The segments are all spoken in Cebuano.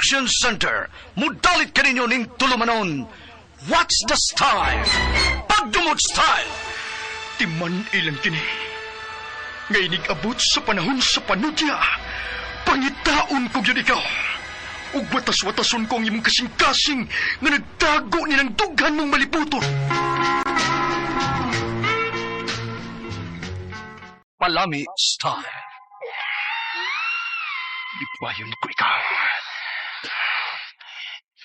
Production Center. Mudalit kaninyo ning tulumanon. What's the style? Pagdumot style! Timan ilang kini. Ngay abot sa panahon sa panudya. Pangitaon ko gyud ikaw. Ug watas-watason ko ang imong kasing-kasing nga nagtago ni ng dughan mong malibuton. Palami style. Lipayon ko ikaw.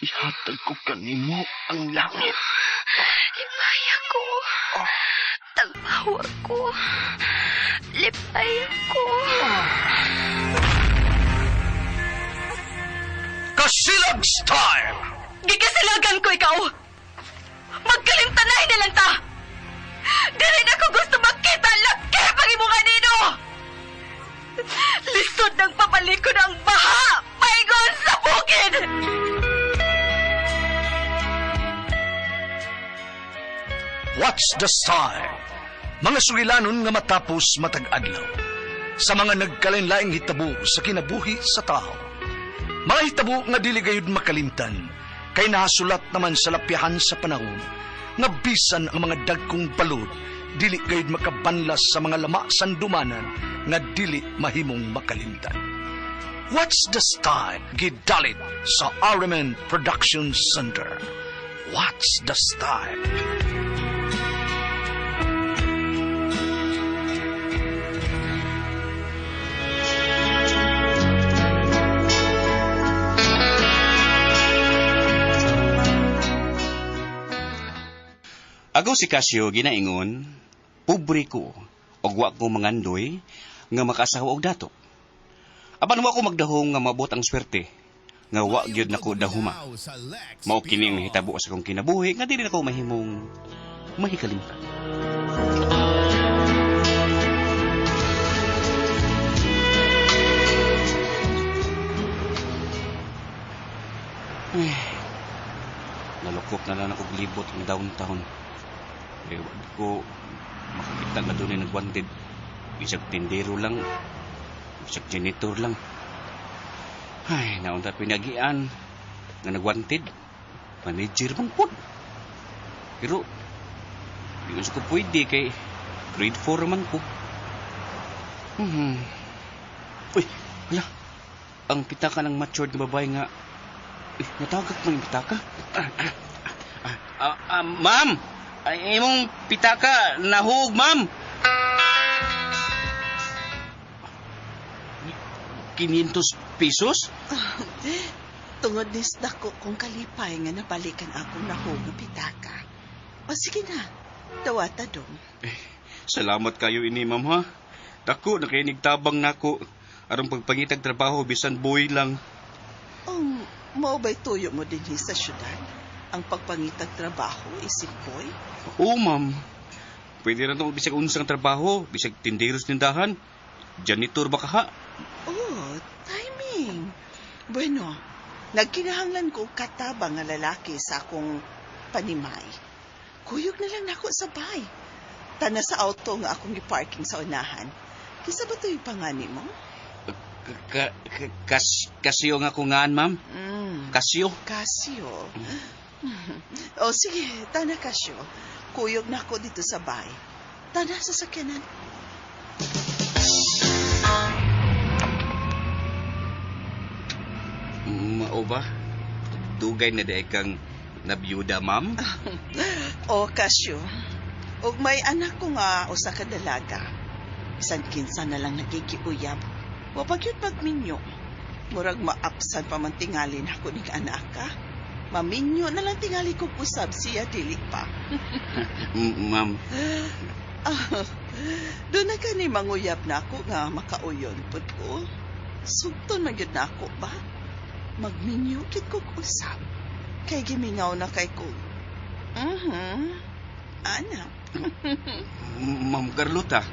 Ihatag ko kanimo ang langit. Lipay ako. Tagbaw ako. Lipay ako. Kasilag style! Gikasilagan ko ikaw. Magkalimtanay na lang ta. Dili na ko gusto makita laki pang imong anino. Lisod ng papalikon ang baha. Paingon sa bukid. What's the style? Mga sugilanon nga matapos matag adlaw. Sa mga nagkalain-laing hitabo sa kinabuhi sa tao. Mga hitabo nga dili gayud makalimtan, kay nahasulat naman sa lapyahan sa panahon, nga bisan ang mga dagkong balod, dili gayud makabanlas sa mga lama sandumanan nga dili mahimong makalimtan. What's the style? Gidalit sa RMN Production Center. What's the style? Agaw si Casio ginaingon, pobre ko, og wa ko mangandoy nga makasawa og dato. Apan wa ko magdahong nga maabot ang swerte, nga wa gyud nako dahuma. Mao kini ang nahitabo sa akong kinabuhi nga dili nako mahimong mahikalimtan. Ay, nalukop na lang ako glibot ang downtown. Eh, wag ko makakita nga doon ay nagwanted. Isang tindero lang, isang janitor lang. Ay, naunta pinagian nga nagwanted. Manager man po. Pero, di ko pwede kay grade 4 man ko. Uy, hala. Ang pitaka ng matured nga babae nga. Uy, natagak man yung pitaka. Ma'am! Ay, imong pitaka, nahug, ma'am! 500 pesos? Tungod nis dako kong kalipay nga nabalikan akong nahug nga pitaka. O sige na, dawata dong. Eh, salamat kayo ini, ma'am, ha? Dako, nakinig tabang nako. Aron pagpangitag trabaho, bisan boy lang. Mao ba'y tuyo mo din sa syudad? Ang pagpangitag trabaho, isip ko'y? Oo, ma'am. Pwede na itong bisag unsang trabaho, bisag tindero sa tindahan, janitor ba kaha? Oh, timing. Bueno, nagkinahanglan ko katabang nga lalaki sa akong panimay. Kuyog na lang nako sa bay. Tana sa auto nga akong i-parking sa unahan. Kisa ba ito'y pangani mo? Kasyo nga ko ngaan, ma'am. Kasyo. Kasyo. O sige, tana Kasyo. Kuyog na ako dito sa bay. Tana sa sakyanan. Mao ba? Dugay na di kang nabiyuda, ma'am? O, Kasyo. Og may anak ko nga usa ka dalaga. Bisan kinsa na lang nagigiuyab. Wa pa gyud magminyo. Murag maapsan pa man tingali nako ning anak ka. Maminyo na lang tingali ko usab siya dili pa. Ma'am. Doon na kani manguyab na ako nga makauyon pud ko. Sugton man gyud na ako ba? Magminyo kit kog usab. Kay gimingaw na kay ko. Ana. Ma'am Carlota.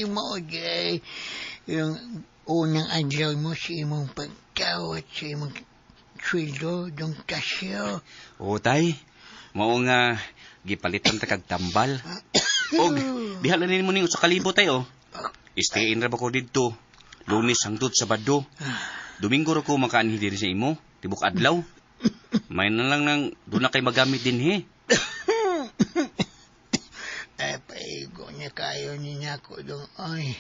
Mo, Jay, yung unang adlaw mo sa imong pagkawat sa imong sweldo, dong kasyo. Oo, tay. Mao nga gipalitan ta kag tambal. Og diha lang nimo ning usa ka libo tayo. Stay-in ra ba ko didto? Lunes hangtod Sabado. Domingo ra ko makaanhi diri sa imo, tibok adlaw. May na lang nang doon na kay magamit dinhi. Ay, paigo niya kayo niya ko dong. Ay,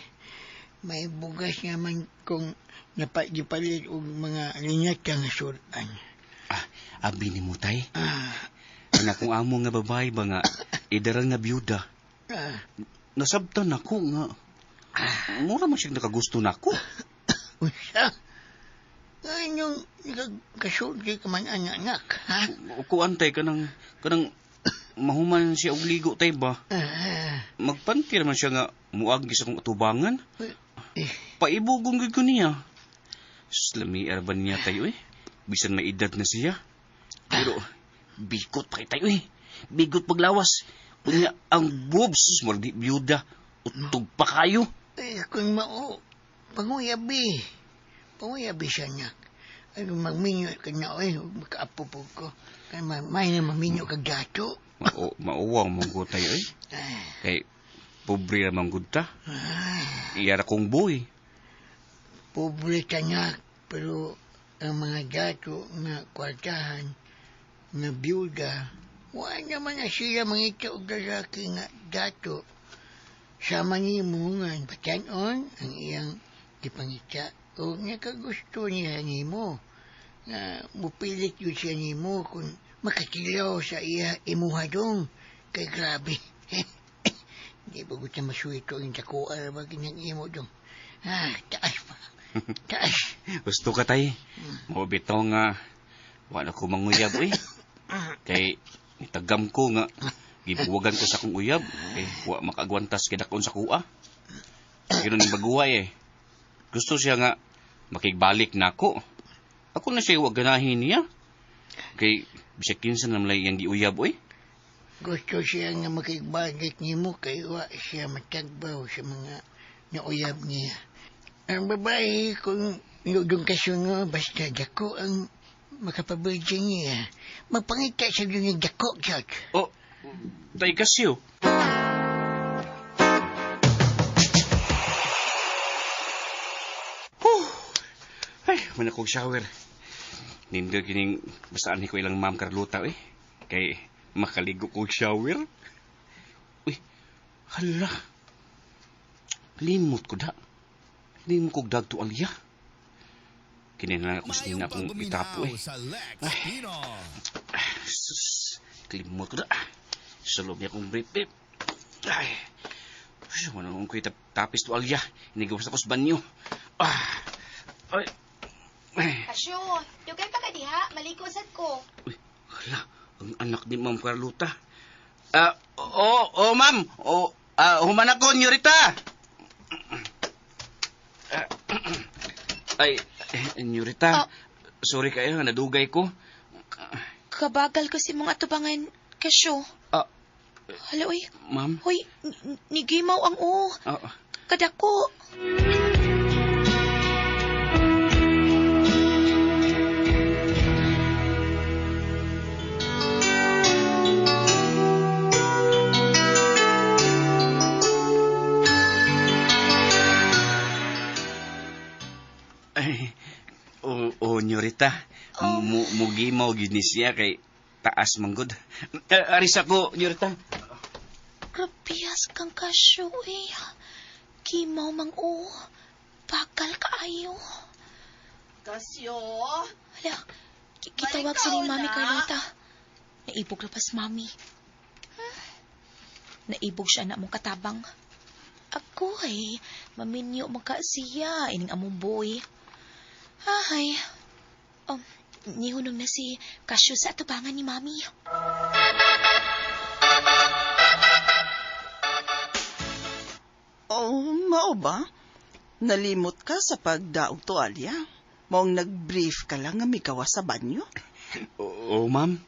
may bugas naman kung napagipalit og mga linyat kang suran. Ah, abi ni mo tay. Ah, Ang akong amo nga babae ba nga idaran nga byuda. ah, Nasabtan ako nga. Mura man siya nakagusto nako. unsa? Anong nagkasulti ka man anak, ha? Kuan tay kanang kanang mahuman siya og ligo tay ba. Ah, Magpantir man siya nga muagi sa kong atubangan. eh, Paibugong gyud ko niya. Slami ba niya tayo eh. Bisan may edad na siya. Pero bigot pa kay tayo eh. Bigot paglawas. Unya ang boobs murag di byuda. Utog pa kayo. eh, kung mao, panguyabi. Panguyabi siya anak. Ano, magminyo ka na, oy, makaapupog ko. Kaya may na maminyo ka gato. Mao mauwaw mong ko tayo eh. Ah, Kay pobre ra man gud ta. ah, Iyara kong boy. pobre ka anak, pero ang mga gato nga kwartahan, nga byuda, wala naman na sila mangita og lalaki nga dato. Sama nimo nga batanon ang iyang gipangita o nakagusto niya nimo nga mupilit yun siya nimo kung makatilaw sa iya imuha dong kay grabe. Di ba gusto masuwito ang dakuan ba ganyang imo dong? Ah, taas pa. Taas. Gusto ka tay. Mao bitaw nga wala ko manguyab eh. Kay nitagam ko nga gibuwagan ko sa akong uyab kay wa makaagwantas kay dakon sa kuha. Pero ning baguhay eh. Gusto siya nga makigbalik nako. Ako na siya wa ganahin niya. Kay bisag kinsa na malay iyang giuyab oy. Gusto siya nga makigbalik nimo kay wa siya matagbaw sa mga nauyab niya. Ang babae kung nudong kasungo basta dako ang makapabirgin niya. Magpangita sa yung dako, Judge. Oh, tay kasyo. Huh. Ay, man akong shower. Nindo kining basaan ko ilang ma'am Carlota eh. Kay makaligo kong shower. Uy, hala. Limot ko da. Limot ko dag tuwalya. Kini na lang ako sa akong itapo eh. Ay, sus, limot ko da. Sa loob niya akong brief eh. Ay, wala akong kuya tapis tuwalya. Inigawas ako sa banyo. Ah, ay, ay. Kasyo, dugay pa ka diha, maliko sad ko. Uy, hala, ang anak ni Ma'am Carlota. Ah, oo, oh, ma'am. Oh, human ako, Nyorita. Ay, Nyorita. Ah. Sorry kayo, nadugay ko. Kabagal kasi mong atubangan, Kasyo. Ah, Hala, uy. ma'am. Hoy, nigimaw ang o. Ah, Kadako. Ay, oh, Nyorita. Oh. Mugimaw gyud ni siya kay taas manggod. Aris ako, Nyorita. Grabiyas kang Kasyo, eh. Gimaw mang o. Bakal kaayo. Kasyo? Hala, gitawag Balik sa ni ka, Mami una. Carlota. Naibog lapas, Mami. Naibog siya na mong katabang. Ako ay, maminyo man ka siya, ining among boy. Ay, nihunong na si Kasyo sa atubangan ni Mami. Oh, mao ba? Nalimot ka sa pagdaog tuwalya? Maong nag-brief ka lang nga migawas sa banyo? Oo, ma'am.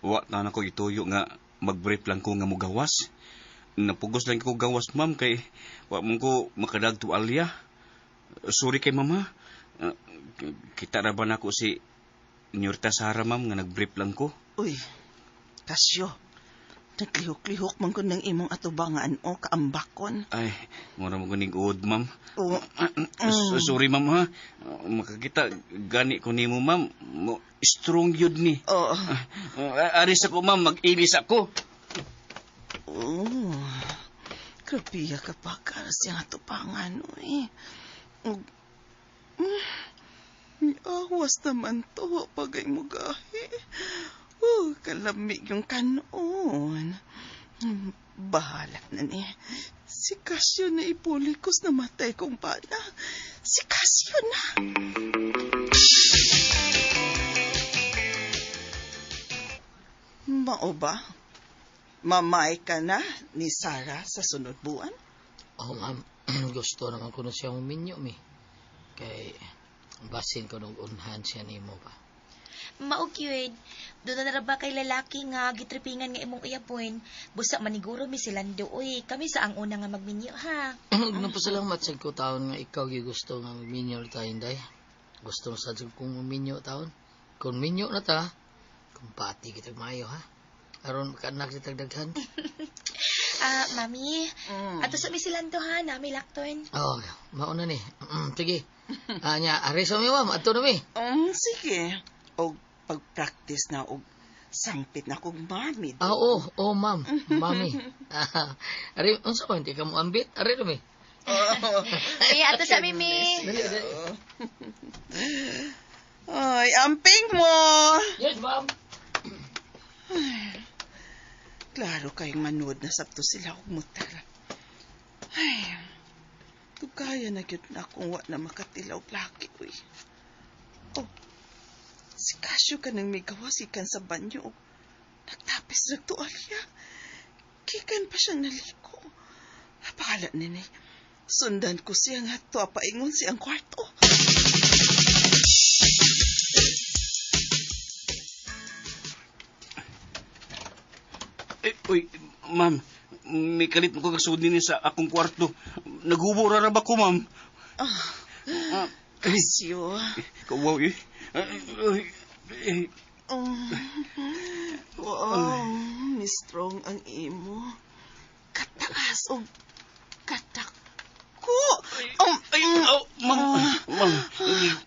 Wa na nako ituyo nga mag-brief lang ko nga mugawas. Napugos lang ko gawas, ma'am, kay wa man ko makadag tuwalya. Sorry kay mama. Kita ra ba nako si Nyorita Sara, ma'am, nga nag-brief lang ko? Uy, Kasyo, Naglihok-lihok man ko ng imong atubangan o kaambakon. Ay, mura mo kuning uod, ma'am. O, Sorry, ma'am, ha? Makakita, gani ko nimo, ma'am. Mo, strong yun ni. oh, Aris ako, ma'am. Mag-ilis ako. oh. Grabe ka pa siyang atubangan, uy. Ug, awas naman to, pagay mo gahi. Oh, kalamig yung kanon. Bahala na ni. Si Casio na ipulikos na matay kong bana. Si Casio na. Mao ba? Mamay ka na ni Sarah sa sunod buwan? Oh, ma'am. Gusto naman ko na siya uminyo, mi. Kay, basin ko nung unhan siya nimo ba. Mao gyud. Doon na ra ba kay lalaki nga gitripingan nga imong uyabon. Busa maniguro mi silando oy. Kami sa ang una nga magminyo ha. Nagpasalamat sad ko taon nga ikaw gyud gusto nga magminyo ta, Inday. Gusto mo sad kong minyo taon. Kung minyo na ta, kumpati kitag maayo ha. Aron makaanak si tagdaghan. Mami, ato sa mi silando ha, nami lakton. Oh, mauna ni. Sige. Anya, ari sa mi ma'am, ato na mi. Sige. Og pag-practice na og sangpit na kog mami. Ah, oo, oh, ma'am, mami. Ari, unsa man di ka mo ambit? Ari na mi. Ay, ato sa mi mi. Dali, dali. Ay, amping mo! Yes, ma'am. Ay, klaro kayong manood na sabto sila og motor. Ay, tugaya na gyud na akong wa na makatilaw laki, uy. Oh, si Casio ka nang migawas ikan sa banyo. Nagtapis nagtualya. Kikan pa siyang naliko. Bahala nini. Sundan ko siya nga to paingon siyang kwarto. Eh, uy, ma'am. May kalit mo ko kasud ni sa akong kwarto. Naghubo ra ra ba ko, ma'am? Ah, Casio. Kawaw, eh. Ay, Wow, Miss Strong ang imo. Kataas o katako. Ay, oh, ma'am, ma'am,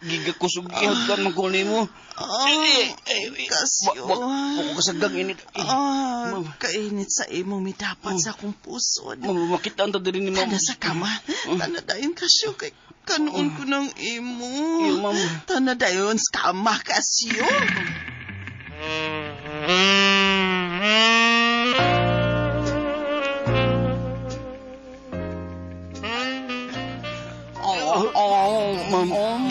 gigakusog ihagkan man ko nimo. Casio. Wa ko kasagang init. Ah, kainit sa imong midapat sa akong puso. Ma'am, makita ang diri ni ma'am. Tana sa kama. Tana dayon Casio kay kanoon ko ng imo. Iyo, ma'am. Tana dayon sa kama, Casio. Oh, ma'am.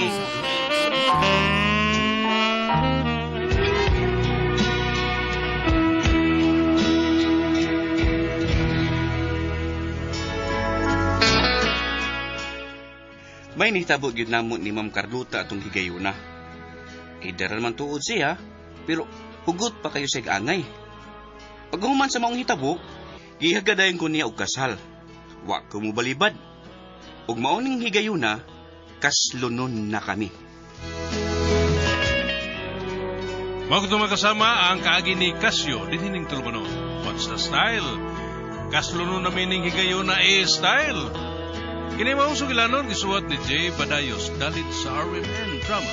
May nihitabo gyud namo ni Ma'am Carlota atong higayuna. Idara man tuod siya, pero hugot pa kayo sa angay. Paghuman sa maong hitabo, gihagadayon ko niya og kasal. Wa ko mo balibad. Ug mao ning higayuna, kaslunon na kami. Mao kuno makasama ang kaagi ni Casio dinhi ning tulumanon. What's the style? Kaslunon namin ning higayuna e style. Kini maong sugilanon gisuwat ni Jay Badayos dalit sa RMN Drama.